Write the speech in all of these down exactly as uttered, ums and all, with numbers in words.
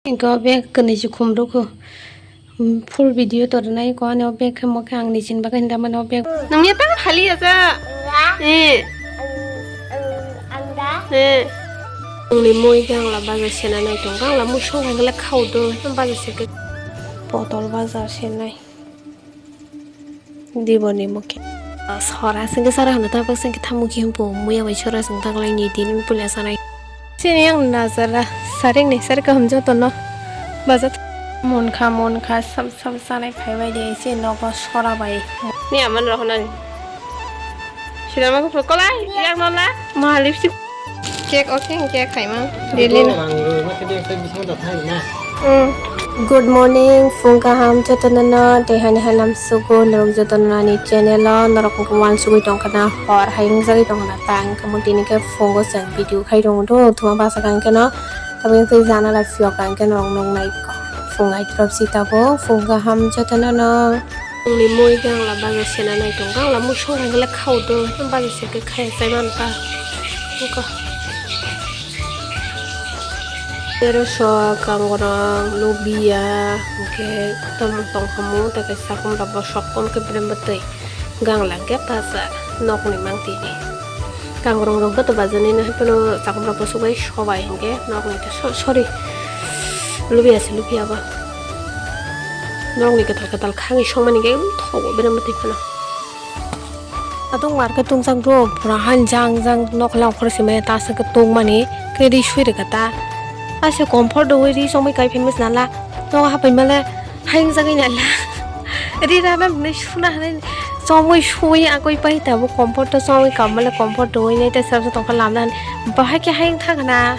Engko bag kwnwi se khum rwkho. Full video to rwnai ko ani o bag khe mo khe ang ni chin bagwi hinda mano o bag. Nungya ta khali ya ja. Eh. Eh. Nungni moi gangla baja sena nai tong gangla musong gangla khao do baja se ke. Potol baja senai. Diboni mukhe. Sora singke sara hano tabuk singke tamo khe himpo muya bai sora sing taklai ni tini puila sanai. Sini yang nazara saring ni sar kaham joto no. Bazat. Mon kha mon kha sam sam sanai phai bai de se nogo sora bai. Ni aman rohonani. Sila ma ko kolai yang nola. Ma lipstick. Cake, okay, cake khaima. Daily na. Ang rwma khe de ekta bising da thai na. Mm. Good morning, phung kaham jotono no, tei hani halam sugo norok jotono ani channel o, norok wngkha uansugwi tongkha na, hor hai wngjagwi tongkha na, ta wngkha mo tini khe phungo chwng video khai tongo do, thuma basa kha hwnkhe no, tabuk wngkha jana lai phiyok kha hwnkhe norok nuknai kha. Phung ai throp si tabuk, phung kaham jotono no. Nungni moi gangla baja sena nai tong gangla musong gangla khao do baja se ke khaya chai man ta. Ko. Tero sok kangrong lubia hwnkhe tom tong khamu ta ke sakum rok bo sok kom ke brem bwtwi gangla hwnkhe baja nokni mang tini. Kangrong rok joto bajanina haphano chakwrwng rok bwswk bai sobai hinkhe nokni ta so-, sorry, lubia se lubia ba. Nokni kwtal kwtal khagwi songmani khe thogo berem bwtwi phano. Atong market tungsak do pura han jang jang nok lang khoro simaya ta se tongmani khe ri sui rwkha ta. Ase comfort do ri songmai kai famous nala nogo hapai male. Hayung jagwi nala. Ri rana hinwi suna hinwi chomwi sui agwi pai tabuk comfort o chomwi kammale comfort rwui nai tei sab tongkha lamna hinwi. Bahai khe hayung thangna.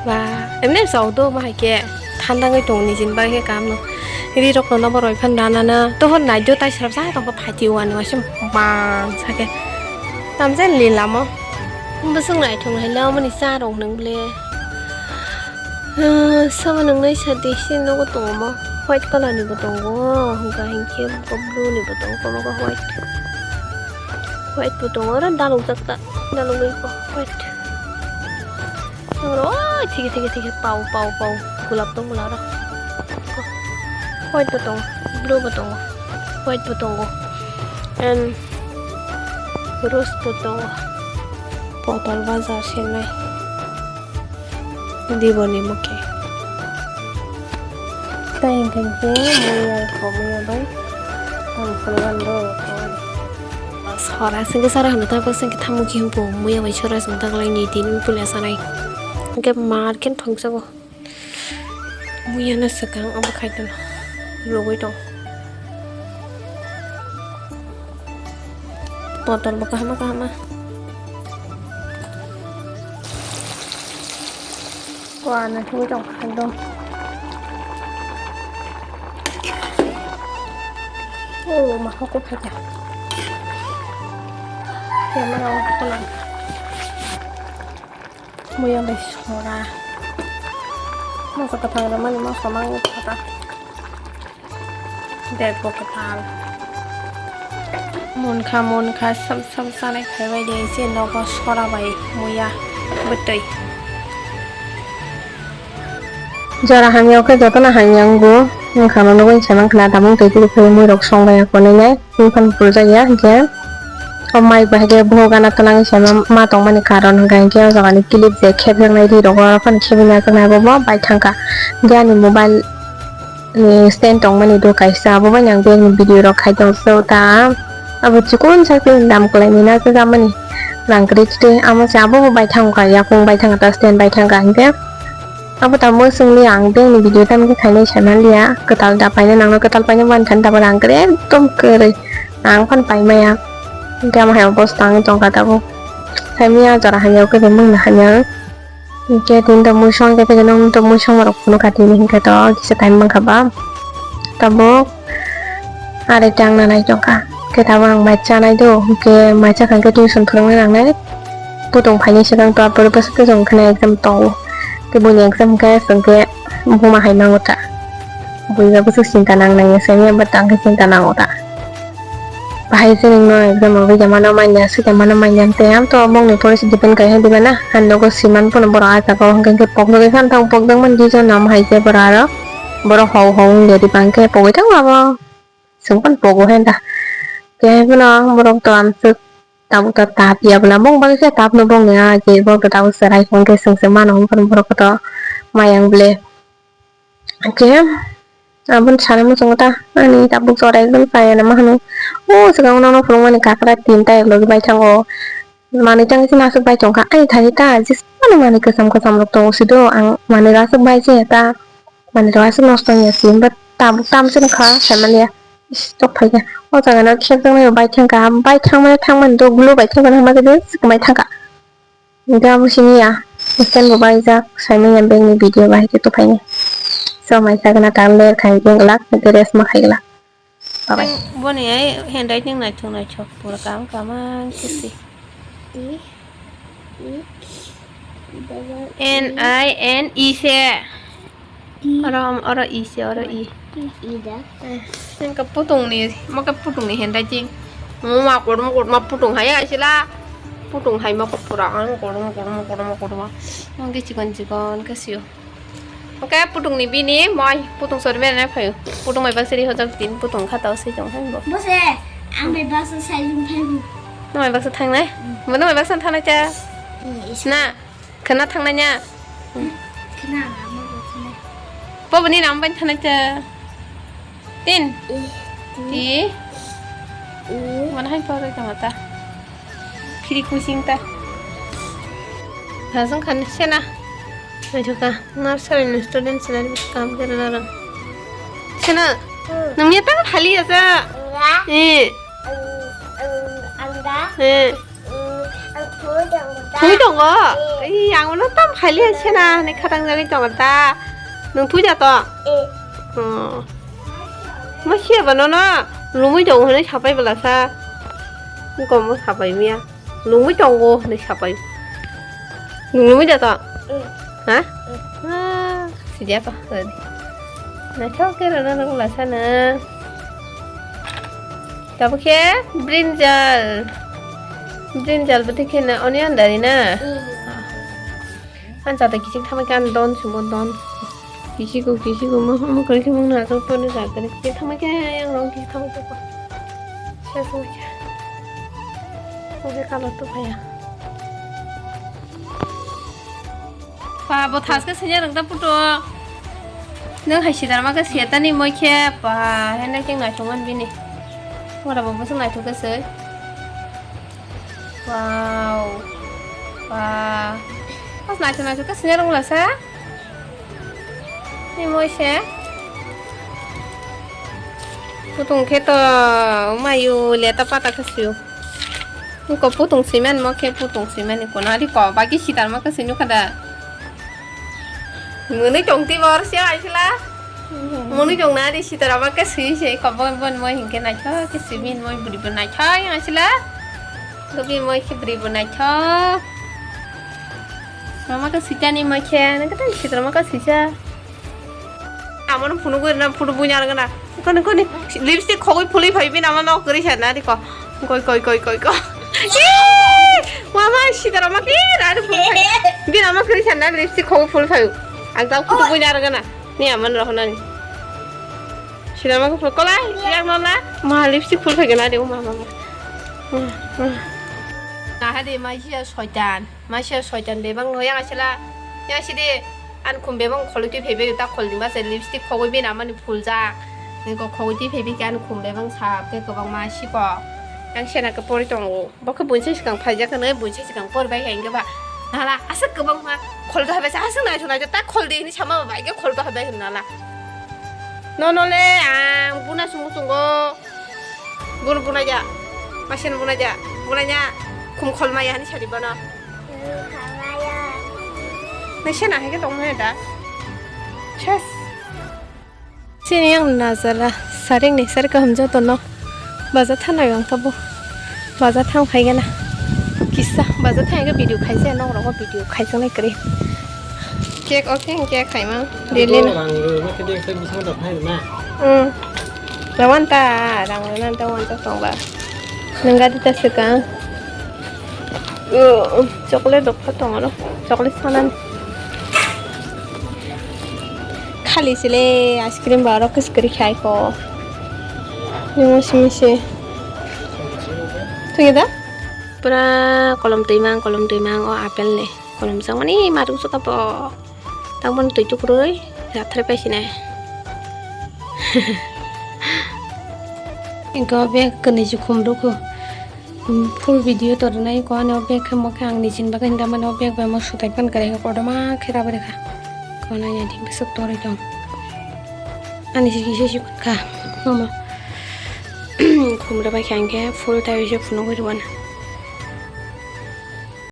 Ba, emne chok do bahai khe thanda wngwi tongo nijini bagwi khe kamno. Ri rokno nobo roi phan rana na. Tohor nai do tai sab sa tongkha phati wani waisa bang sa khe. Tamjani lilamo. Bwswk naithok hai lamani cha rok nang ble. Ah, sama nang nai sa de se nogo tongo mo. White colour ni bo tongo, hwnkha hinkhe bo blue ni bo tongo, komo khe white. White bo tongo, oro dalok jak ta, dalogwi bo white. Oro, oi, thike, thike, thike, pau, pau, pau, gulab tong bwla oro. White bo tongo, blue bo tongo, white bo tongo, and rose bo tongo. Potol baja senai. Diboni mukhe. Tei hwnkhe muya komuya bai ang phulwan do. Sora singke sara hwnwi tabuk singke tamo khe himpo muya bai sora sing taklai ni tini puila sanai. Hwnkhe market thangsago. Muya no swkang obo khai tono. Rwgwi tong. Potol bo kahama kahama. Ko ano thwi tong kha ekdom. O ma hoko phaikha. Kemana o kono. Muya bai sora. Masa kwthang rwmani masa mangwi kha ta. Bag bo kwtal. Mon kha, mon kha, sam, sam sanai phaibai de, se nogo sora bai muya bwtwi. Jora hamya khe jotono hamya wngo, wngkha no nugwi se mankha na, tamung twi twi phai mui rok song bai ya konwi nai, twi phano puljak ya, hinkhe o mic bai haikhe bohok gana twnangwi se ma tongmani karon, hinkhe o jaga ni clip je khep jaknai ri rok, oro phano khebwi nai jaknai, abo bo bai thangkha, hinkhe ani mobile. Ni stand tongmani do kaisa, abo bai ang bag ni video rok khai tong so ta. Abo chikon cycle dam kwlai ni na khe jamani rang kwrwi twi, amo se abo bo bai thang kha, yakung bai thang kha, ta stand bai thang kha hinkhe. Abo ta mwswng li ang bag ni video tam khe khainai sai man liya, kwtal da paina nang no kwtal paina man khan ta bo rang kwrwi ekdom kwrwi ang phan pai maya. Hinkhe amo hai obosta wngwi tong kha tabuk. Sai maya jora hamya khe mung na hamya. Hinkhe tini to muisong khe tei nung to muisong rok phunuk kha tini hinkhe to kisa time mankha ba tabuk are tang na nai tongkha. Khe tabuk ang mai chanai do hinkhe mai chakha hinkhe tuition phwrwngna nangnai. Putung phaini swkang to aphuru bwswk tei chwng khna exam tongo. Tei buini exam hinkhe chwng khe buma hai mango ta. Buiba bwswk chinta nang nangya simi but ang khe chinta nango ta. Bahai se nwng no exam rwgwi jamano manya, swi jamano manya, tei ang to bongni pore se depend khai hai diba na, ang nogo siman phano borok ah jaga o hwnkhe pokjagwi phano thang pokjakmani dijon no, omo hai khe borok aro borok hou hou wngya diba, hwnkhe pogwi thango abo. Chwng phano pogo hai da. Khe phano ang borok to amswk tabuk ta tap ya bwla, bong bagwi khe tap no bong ya, je borok to tabuk chwrai hwnkhe chwng se mano, hwnkhe borok to mayang ble. Khe aboni sana muchungo ta ani tabuk chwrai hwnkhe kaya na ma hwnwi. O swkang nono phunukmani kakra tinta eklogi bai thango. Manwi tang chini aswk bai tongkha. Ani thani ta jesa manwi manwi kwcham kwcham rok tongo sido. Ang manwi rok aswk bai se ta. Manwi rok aswk nosto wngya si. But tabuk tamo chini kha saimanya. Is tok phaikha. O jaga no khep tongmani bai thangkha. Bai thangmani thangmani do gulo bai thangkha hwnma khe swk bai thangkha. Hwnkhe abo siniya. Stand bo baijak saimanya bag ni video bahai khe tophaini. So mai sagna ta ler khai glak hwnkhe rest ma khai glak. Bye bye. Boni ai handwriting naithok naithok pura kam kamang kisi. N I N E se. Oro, oro E se, oro E. Hingke putungni, mo khe putungni handwriting. Mo ma kormo kormo putung hai asila. Putung hai mo khe pura ang kormo kormo kormo kormo. Mo khe chikon chikon khe sio. Oke, putung ni bini moi putung sori bere nai phaio. Putung mai baksa ri hojak tin putung kha tao se tong hai bo. Bose, ang bai baksa sai lung phai bu. Nang mai baksa thang nai? Bo nang mai baksa thang nai cha? Hmm, is- Na, khana thang nai nya? Hmm, khana na mo bo khana. Bo bini nam ban thang nai cha? Tin. Eh, tin. Ti. Eh. Mana hai pore kama ta. Phiri kusing ta. Hasung khan sena. Naithoka. Nursery ni student sena ni kam kera larang. Sena. Hmm. Nungya ta phali asa. Enggak. Eh. Ang, ang, angga. Eh. Hmm, ang thui tongo ta. Thui tongo? Eh. Ih, ang ulo tam phali sena. Ni khatang jagwi tongo ta. Nung thui ja to? Eh. Oh. Ma siya ba nono. Lumui tongo hwnwi sapai bwlasa. Komo sapai miya. Lungwi tongo hinwi sapai. Nwng lungwi da to? Mm. Ha? Mm. Ah, sidi apa? Naithok khe rwna rwngla sana. Tabuk khe brinjal. Brinjal bwtwi khe na onion dari na? Mm. Ang jata kichik thamai khe ang don sumo don. Kisiku, kisiku, mo, mo, kwrwi khe mungna aswk toni sa kwrwi. Khe thamai khe yang rong khe thamai khe pa. Siya sung khe. Sung khe color tu phaya. Pa, bo thas khe senya rwng ta puto. Nang hai sidar ma khe siya tani moi khe pa, hene khe naithok man bini. Ora bo bwswk naithok khe se. Wow. Wow. Pas naithok naithok khe senya rwng la sa. Ni moi se. Putung khe to mayu leta pata khe siyo. Ko putung siman mo khe putung siman ni kono adi ko bagi sitar ma khe sinu kada. Mwnwi tong twi bor se aisla. Mwnwi tong na adi sitar ma khe si se ko bon bon moi hinkhe naithok khe simin moi buri bo naithok aisla. Gobi moi khe buri bo naithok. Mama khe sitani moi khe, nang khe sitra ma khe sisa. Amo no phunuk gwi na photo buina rwgana. Koni, koni, lipstick khogwi phulwi phai bini ama no kwrwi sa na ri ko. Koi, koi, koi, koi, koi. Ee! Mama sitra ma khe ra ri phulwi phai. Bini ama kwrwi sa na lipstick khogwi phulwi phai. Ang ta photo buina rwgana. Ni ama no rwgana ni. Sitra ma khe phulwi kolai, yang no na. Ma lipstick phulwi phai gana de ma, ma, ma. Nahadi masia soitan, masia soitan bebang no yang asila, yang sidi an khum bebang kholi twi phaibai ta khol ni masa lipstick khogwi bini amani phul jak, ni ko khogwi twi phaibai khe an khum bebang sap khe kwbang ma siko, yang sena khe pori tongo, bo khe buisa swkang phaijak khe nai buisa swkang pori bai khe ba, nala aswk kwbang ma khol to habai sa aswk nai thung nai ta khol di hini sama bai khe khol to habai hini nala, no no le ang buna sumu tongo. Bun bunai ja, masen bunai ja, bunai nya khum khol maya hani sari bono. Nai sena hai khe tong maya da. Ses. Sini yang nazala saring ni sari kaham joto no. Baja thana yang tabo. Baja thang phai gana. Kisa baja thang ga video khai se nok rogo video khai se nai kre. Cake, okay, cake khai mang. Daily na. Rang rwma khe de, khe bising rok hai na. Hmm. Rawan ta, rang rwna ta wan ta tong ba. Nang gari ta swkang. Oh, chocolate rok pha tong aro. Chocolate sanani. Khali sile ice cream ba aro kiskiri khai ko. Nimo simi se. Thung da? Pura kolom twi mang, kolom twi mang o apple ni. Kolom jangmani marung suka bo. Tangmani twi tukrui rathre paisinai. Engko bag kwnwi se khum rwkhu. Full video to rwnai ko ani o bag khe mo khe ang nijini bagwi hinda mani o bag bai mo sutai pan kwrwi kotorma khe rabwi rwkha. Ko nai nai di bwswk torwi tong. Ani se kisa se kha. Mama. Khum rwbai khe ang khe full tai se phunugwi rwna.